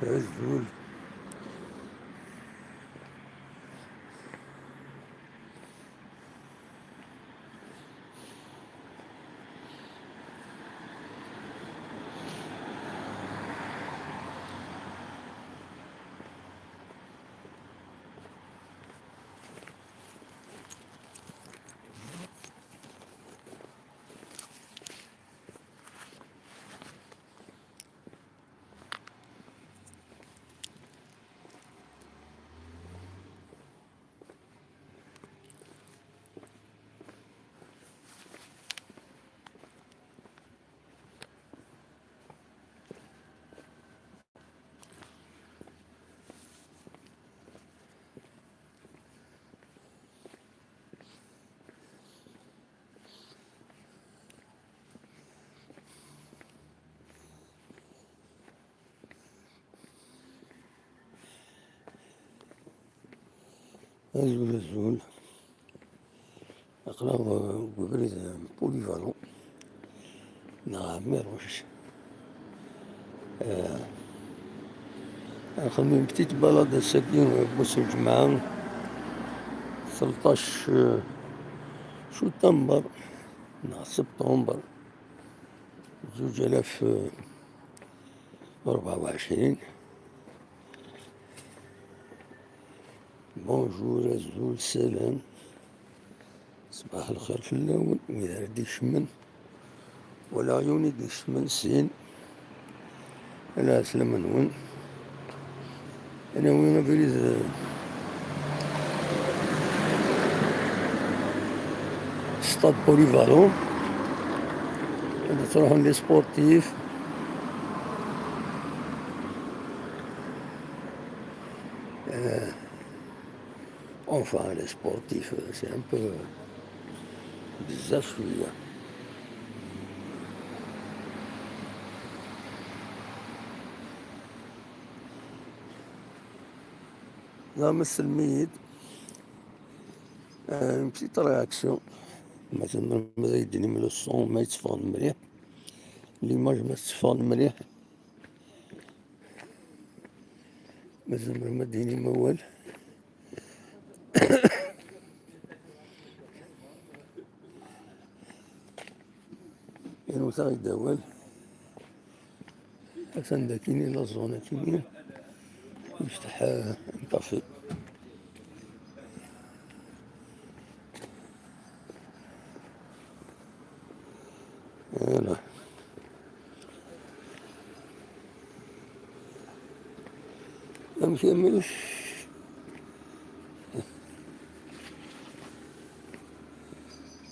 الزول. الزول الزول أقرا بريد polyvalent نعم ميروش. نخدم petite balade ساكن بوس الجمعة 13 شتنبر نعم سبتمبر 2024. bonjour الزول، سلام، صباح الخير في الأول. وإذا ديك شمن ولا عيوني ديك شمن سين لا سلام نون. أنا وين بريد stade polyvalent تروحون les sportifs. Enfin les sportifs c'est un peu بزاف شوية. لا مس الميت une petite réaction مثلا ماذا يديني من le son ما يتفهم مليح، l'image ما تتفهم مليح، مازال ما ديني موال. يعني تا يداول حسن داكيني la zone كيني يفتح café. voilà نكمل.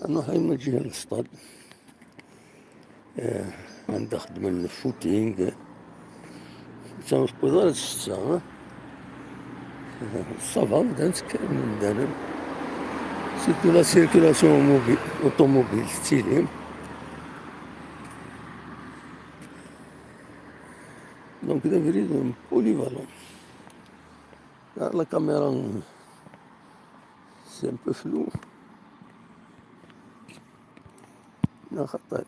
أنا هاي من جهة الستاد عندها خدمة ال footing تنفقد الستة ça va بدا نتكلم دانا surtout la circulation automobile ستيلي. donc دا بريد polyvalent. la caméra c'est un peu flou. لا خطأ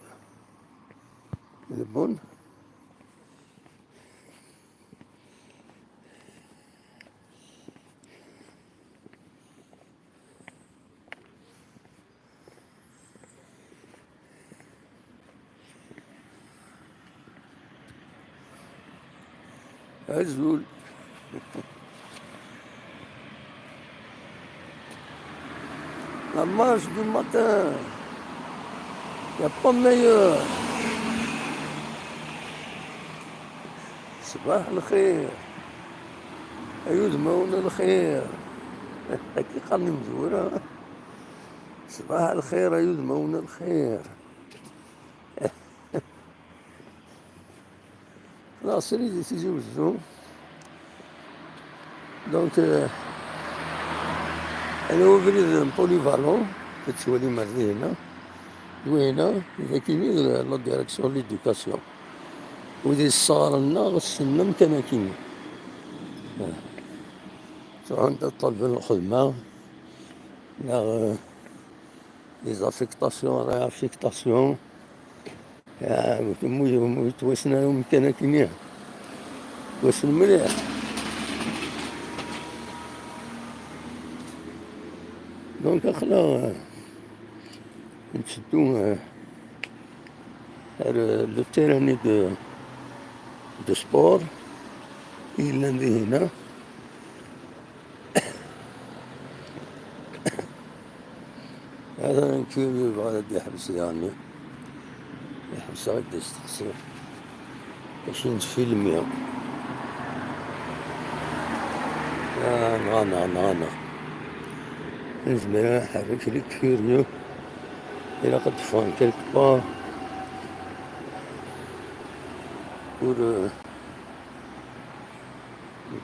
bonne. أزول. La marche du matin, il n'y a pas meilleur. صباح الخير أيوز الخير حقيقة مزورة. صباح الخير أيوز الخير. لا سيري تيجي وزو. donc أنا هو بريد polyvalent كتولي مرضي هنا وهنا إذا كاينين la direction l'éducation ودي الصغار لنا غسلنا كان كاين تروح عند طلب الخدمة لا les affectations réaffectations توسنا كان كاين. واش مليح. donc اخلا نشدو le terrain de sport إلا هنا. هذا curieux غادي يحبس، يعني يحبس غادي يستقصي باش نفيلمي. نغانا نغانا نزمر نحرك les curieux إلا قد فان quelque part pour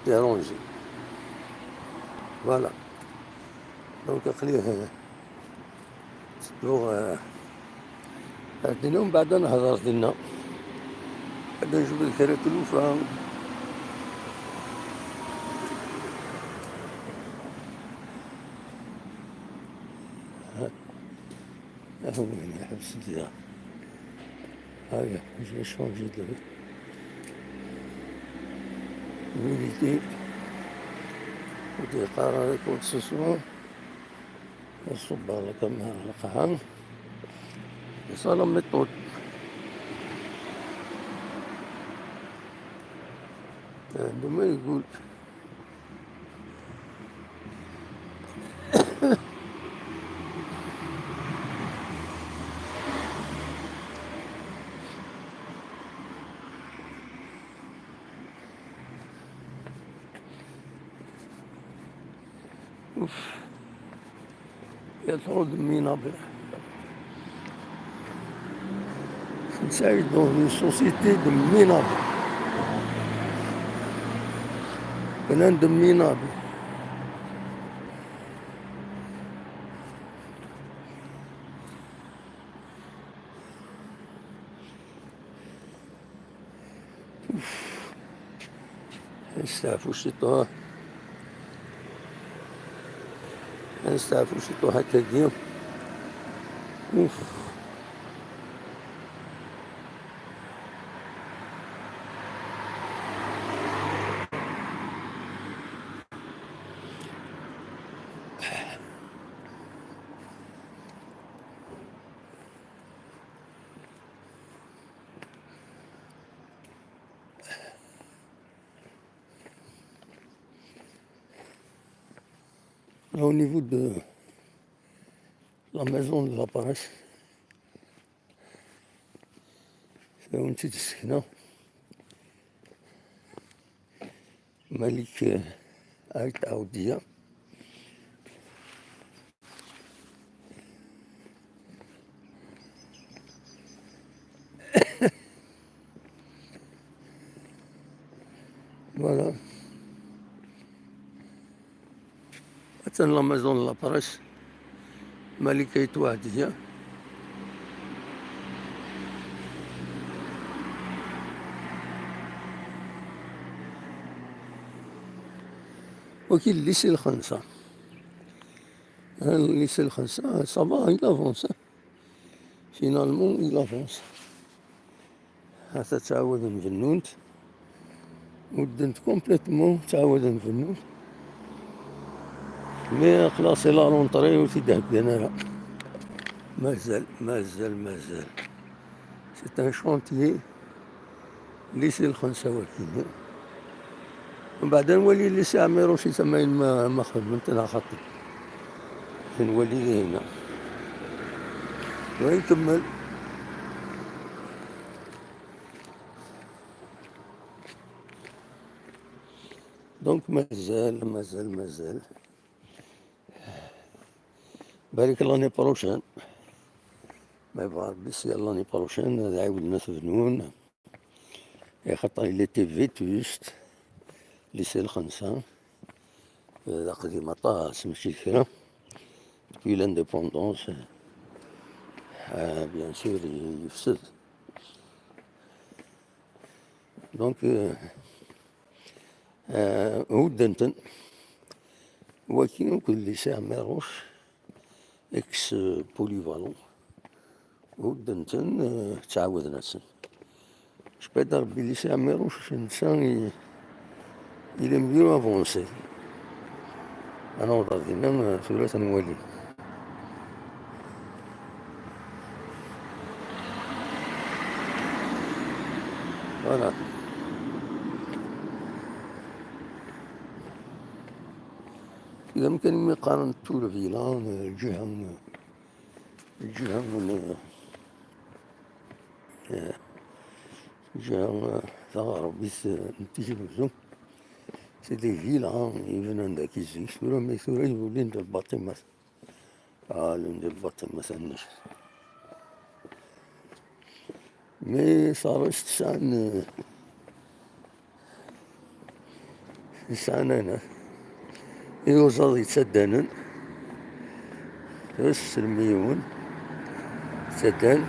déranger. Voilà. Donc خليه تدور عندنا، ومن بعد نهضر لنا بعد نشوف الكرة تلوفا. هو هنا حبس ديال هيا je vais changer de unité ودي قرار quoi que ce soit. يصب على كما القهر c'est la méthode. عنده ما يقول. Ouf. Il y a trop de minables. نساعد dans une société de minables. Plein de minables. Ouf. نستعفو شي نستعفو شي هكا ديال. Ouf. Au niveau de la maison de la presse, c'est une petite السكنة ملك آيت عودية. Voilà. حتى la maison de la presse ملكة وعدية. وكاين lycée الخنساء، lycée الخنساء ça va, il avance, finalement il avance. حتى تعاود مجنونت ودنت complètement، تعاود مجنون mais خلاص la rentrée وتدهب انا. مازال مازال مازال c'est un chantier lycée الخنساء. ولكن ومن بعد نولي lycée عميروشي تما ما خدمت انا خاطي نولي هنا ونكمل. donc مازال مازال مازال بالك l'année prochaine ما يبغى ربي c'est l'année prochaine عاود الناس فنون خاطر il était vétuste lycée الخنساء قديمة طاس ماشي كرا depuis l'indépendance, bien sûr يفسد. donc ودنتن ولكن كل lycée عميروش ex polyvalent ودنتن تعاود ناسن. شبيد ربي lycée عميروش انسان Il est mieux avancé. أنا وضعت لنا ثلاثة نوالي. Voilà. إذا ممكن يقارن tout le village الجهة تغربيت نتيجة بزوم. C'est des villas يبنون داك الزيت ثورة ما ثورة يولين ديال الباطيمات ديال الباطيمات عندنا. Mais ça reste ساعة هنا يوزاض يتسدانن السلميون تسدان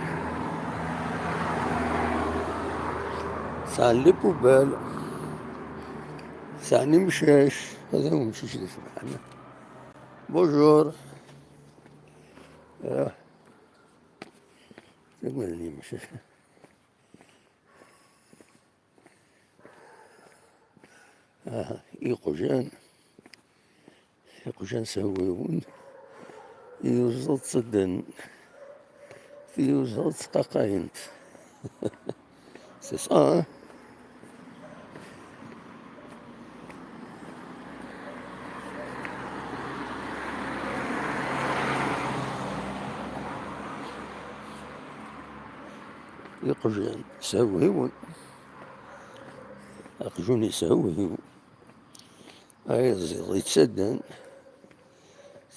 ساعة les poubelles ساعة مشاش. هذا هو مشيش سبحان. Bonjour. تقول مشاش إيقوجان إيقوجان سهويون يوزط صدن يوزط قاقاينت. C'est ça, hein? إيقوجان سهويون أقجون يسهويون هاي زيد يتسدن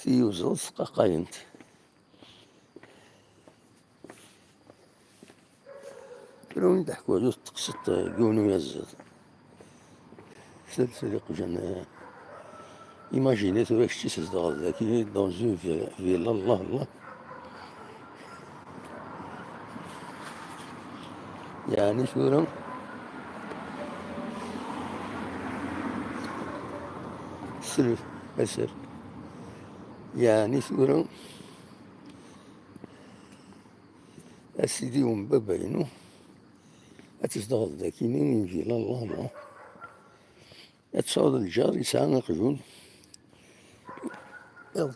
يوزط قاقاينت. لو نضحكوا على تقصد قونو يا الزيت سلسلة قجان. Imaginez ثورة شتي تزدغ ذاكي dans une villa. الله الله يعني ثورة سلف أسر يعني ثورة أسيدي ومبابا أتزدغ ذاكي فيلا. الله الله أتصاوب الجار يسعى قجون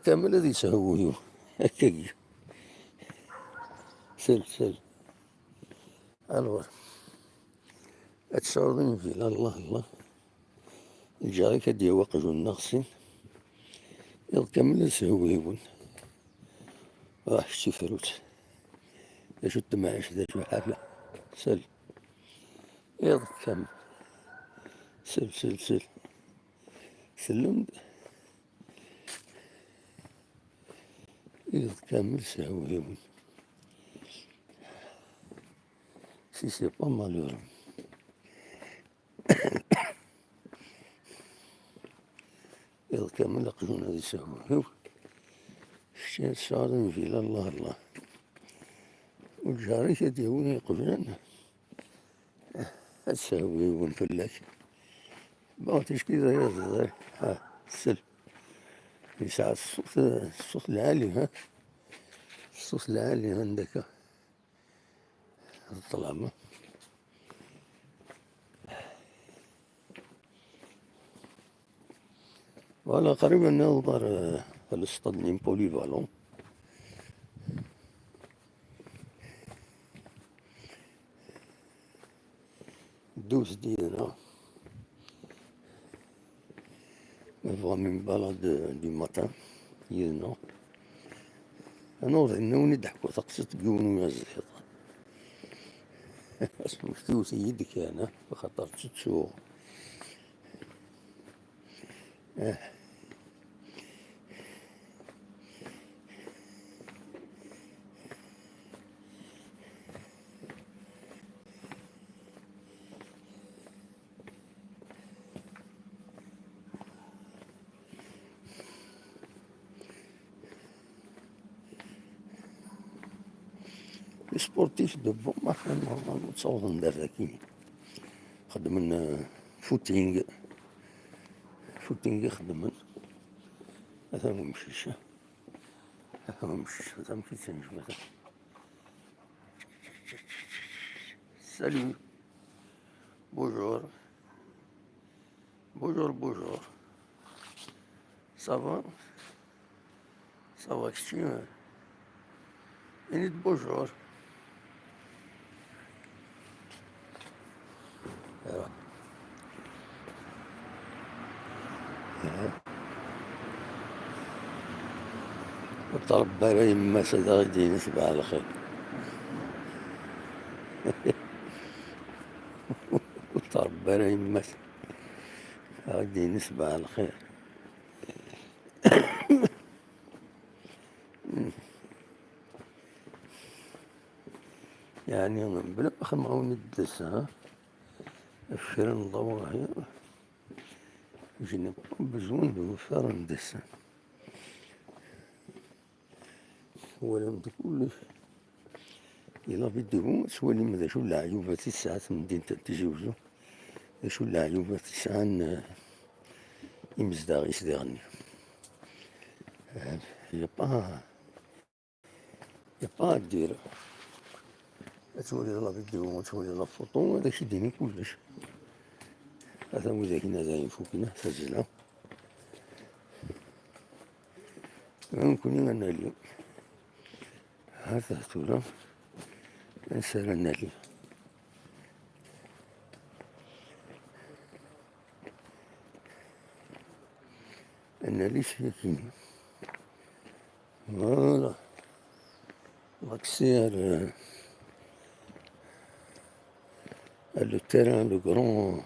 كامل هذا يسهويو هكاك سل سل. Alors أتصاوب فيلا. الله الله الجار كدي هو قجون ناقصين كامل يسهويون. راح شتي فروت شو التمعش ذا شو حافلة سل يض كامل سل سل سل سلم يض كامل سهويون. Si c'est pas malheureux. يض كامل قجون هذه سهويون. شتي صار فيلا. الله الله والجاري كديوني قجان السهويون فلاك bon تشكي ها السل يسعى الصوت الصوت العالي ها الصوت العالي عندك الظلامة. Voilà قريبا نظهر ال stade polyvalent. دوز ديالنا vraiment une balade du matin يدنا أنا نوني ضحكوا تقصد قونو يا الزيط اسمو سيدك أنا بخاطر تسوق. Les sportifs de bon matin normalement تصوضن دار ذاكي خدمن footing footing يخدمن هذا هو مشيش هذا هو مشيش هذا مشي تنجم هذا. Salut, bonjour. Bonjour, bonjour. Ça va? Ça va, kečči? Ini-d bonjour. وتربى على يما سيدي غادي نسبع على خير. وتربى على يما غادي نسبع على خير. يعني بلا ما خمعوني الدس ها الفرن ضواهي Je n'ai pas besoin de vous faire un dessin. ولم كلش إلا فيديو سوالي ماذا شو العيوبة تسعة مدينة تيزي شو العيوبة تسعة إمزداغ يسدغني. Y a pas dire تولي la vidéo تولي la photo هذاك يديني كلش. هذا هو ذاك هذا يفوكنا سجلها نكون أنا اليوم هذا تولا نسأل لي أنا لي سيكيني. Voilà l'accès à le terrain, le grand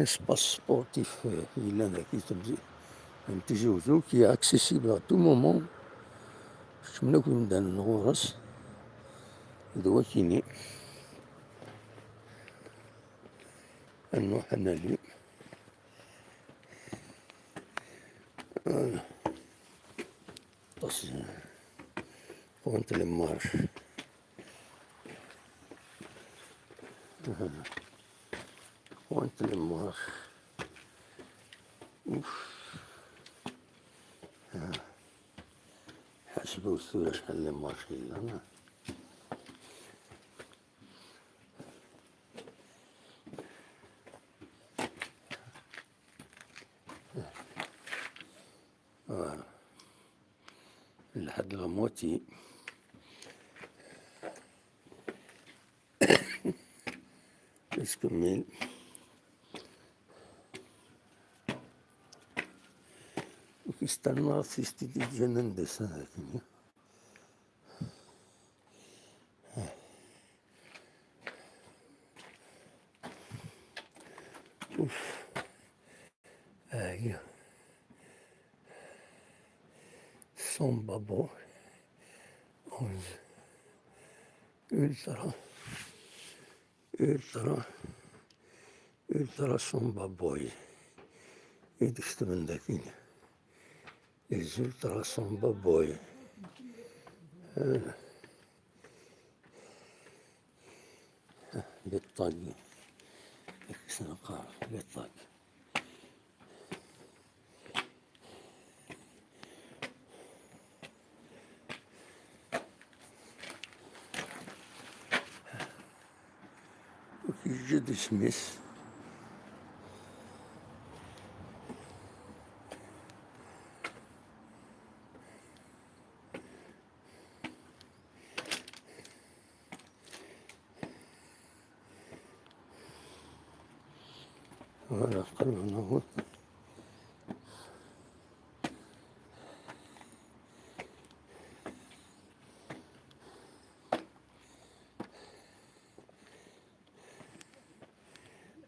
espace sportif il a Tizi Ouzou qui est accessible à tout moment. شمنا كل مدان الغرس دواكيني نروح أنا لي voilà pointe les marches. Pointe les marches. Ouf. حسبوا الثورة شحال les marches هنا. Voilà لحد la moitié. Presque 1000. C'est un artiste qui un dessin. Ouf. Aïe. Samba Boys. Ultra. Ultra. Ultra Samba Boy. يدكتب داكين Les Ultra Samba Boy. بالطاق بالطاق. وكي جد سميث. Voilà, قلب هو.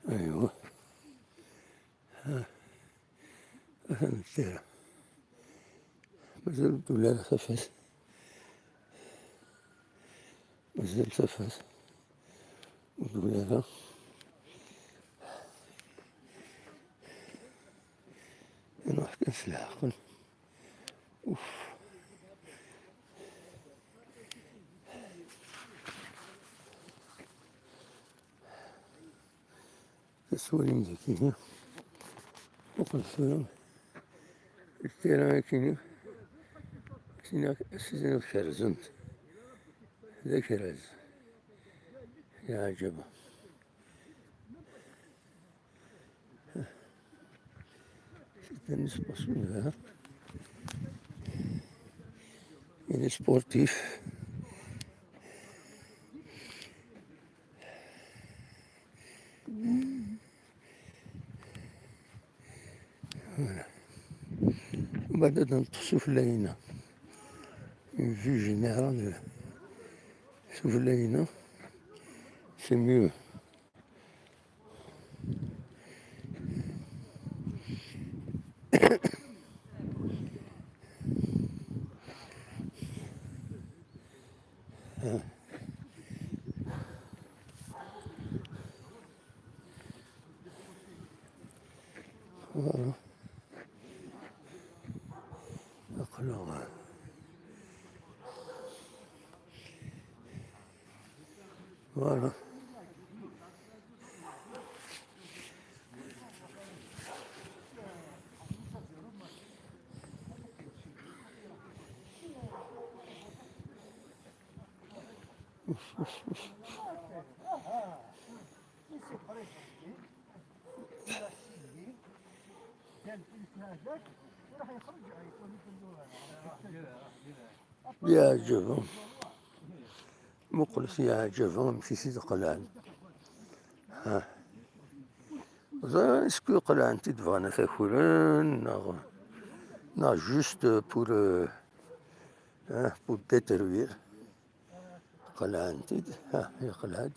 ايوه ها الديرة مازال ولا خفت مازال تفت ودولارة نروح كنس العقل. اوف تسولي مزكينة وقل ال terrain كاين سيزين كرزنت ذاك رز يا عجبا. Un espace ouvert. Et les sportifs. Voilà. بعد نطفو une vue générale سفلينا, c'est mieux. Voilà. Alors, voilà. يعجبهم مقلس يعجبهم مشي سيد قلعان. ها est-ce que قلعان تدفعنا تاكلن نا juste pour détruire قلعان تيد. ها هي قلعان.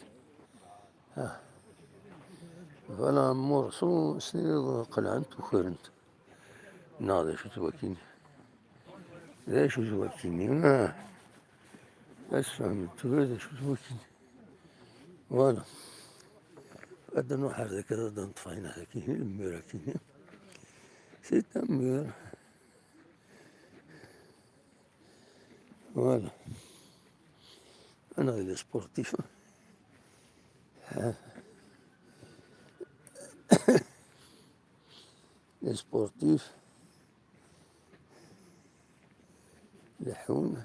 ها voilà morceau سيد قلعان تخرنت ناضي شو تواكين ذا شو تواكيني ما اسفهم ذا شو تواكيني. voilà هذا نوع هذا كذا نطفينا هذا ال mur كيني c'est un mur. Voilà انا les sportifs. Les sportifs لحون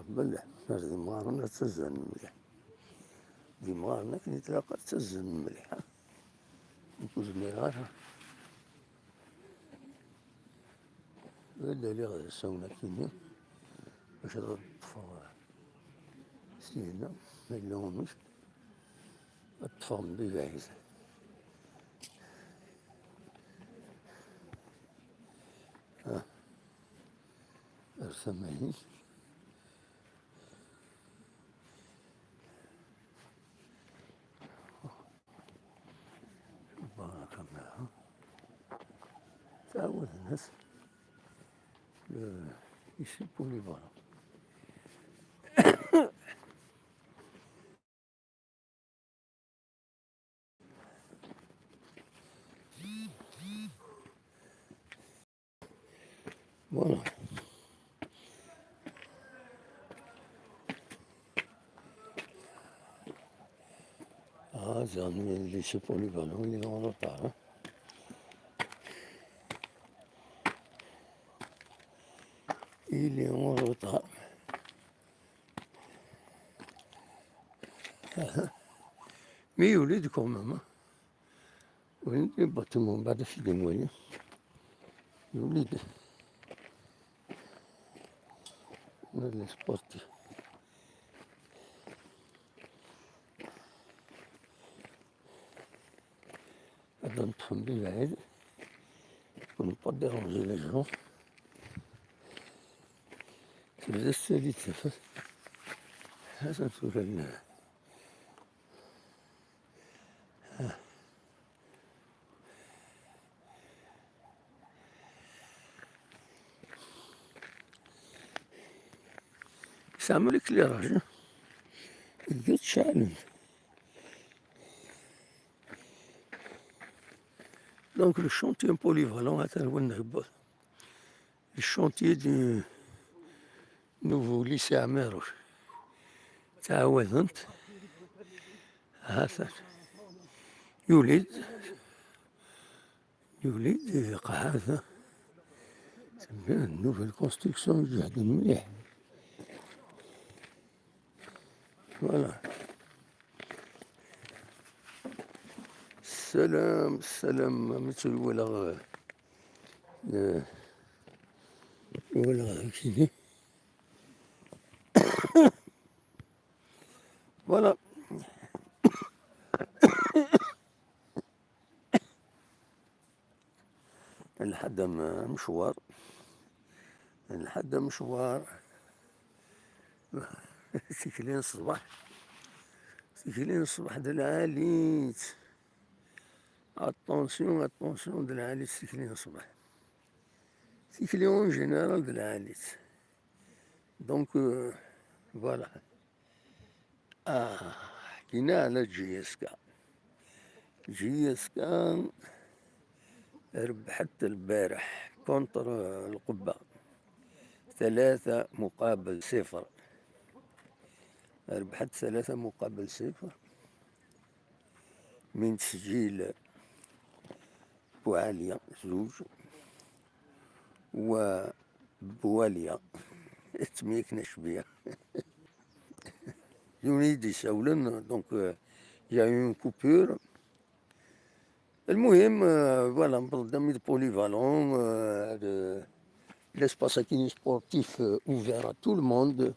بالله ذي مغارنا تزن مليح ذي مغارنا كي تلاقى تزن مليح نكوز ميرار ولا لي غادي السونا كيني باش تطفى سينا ما يلومش الطفى من بعيد. ها ارسمين بارك الله تعود الناس ici polyvalent. Voilà. Ah, j'ai amené le lycée polyvalent, il est en retard. Hein. Il est en retard. Mais il est quand même. Oui, le bâtiment, بعد في des moyens. يولد les sportifs. هذا نطفم بالبعيد pour ne pas déranger les gens. تبدا السالي تفت هذا تقول استعمل l'éclairage لقيت شعل. Donc le chantier polyvalent هذا هو النهب ال chantier du nouveau lycée عماروش تعاودنت هذا يولد يولد هذا nouvelle construction جهد مليح. Voilà. السلام السلام مثل ولا ولا كيدي. Voilà. لحد مشوار، لحد مشوار سيكلين الصباح، سيكلين الصباح دالعاليت. Attention, attention، دالعاليت سيكلين الصباح، سيكلين en général دالعاليت. Donc voilà. حكينا على JSK. JSK ربحت البارح contre القبة 3-0، ربحت 3-0 من تسجيل بوعالية زوج وبواليا تميكنا شبيه يونيدي ساولن. Donc il y a eu une coupure. المهم voilà، نبدا polyvalent، l'espace acquis sportif ouvert à tout le monde،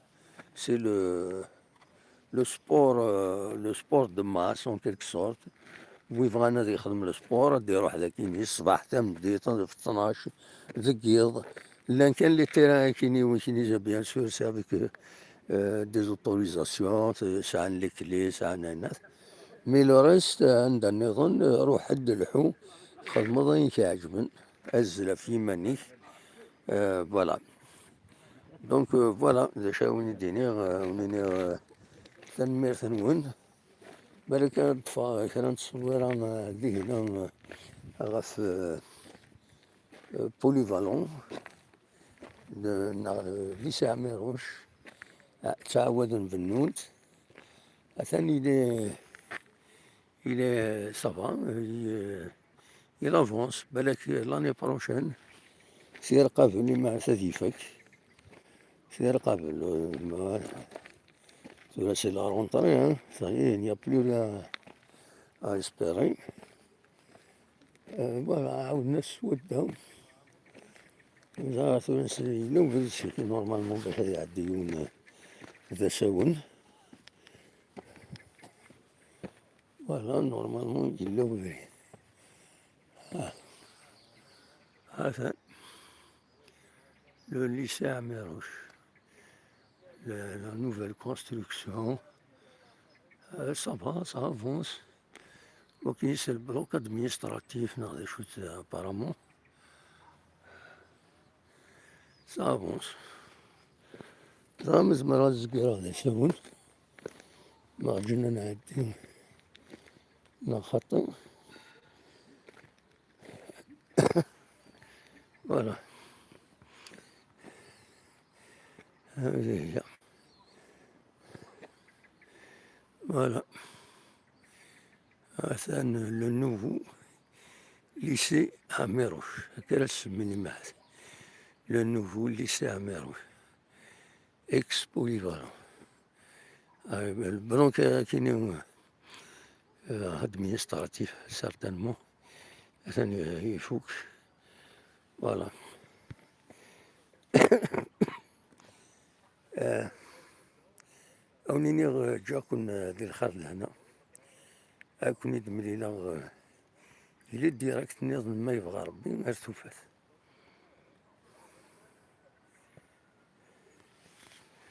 c'est le sport de masse en quelque sorte. ويبغى انا يخدم le sport يروح ذاك الصباح تمدي في 12 ذك يض لان كان les terrains كيني وكيني، bien sûr c'est avec des autorisations، ساعة les clés ساعة الناس، mais le reste عند النظام روح حد الحو خدمة كيعجبن أزل في مانيك. Voilà، donc voilà ذا وين ديني ونيني تنمير نون بالك طفا كان تصويرة ذي غف polyvalent lycée عميروش تعاود بنونت ثاني. Il est ça va، il avance. بالك l'année prochaine سير قابل مع سديفك، سير قابل. C'est la rentrée, hein. Ça y est, il n'y a plus rien à espérer. Voilà، عاودنا السودة يلو normalement باش يعدي يون ذا ساون. Voilà، normalement يلو هذا le lycée Amirouche، la nouvelle construction. Ça va، ça avance. Ok، c'est le bloc administratif، non، des choses apparemment. Ça avance. رامز مرات زقيرة هذا يسوون ما جينا نعدي نخطي. Voilà، هذه هي. Voilà هذا le nouveau lycée عميروش، هكذا سميني معاه le nouveau lycée عميروش ex polyvalent، ال bloc كاين administratif certainement ثاني يفوك. Voilà. أونيني جاكن ديال الخير لهنا أكون يدملينا إلي direct نظن ما يبغى ربي غير توفات.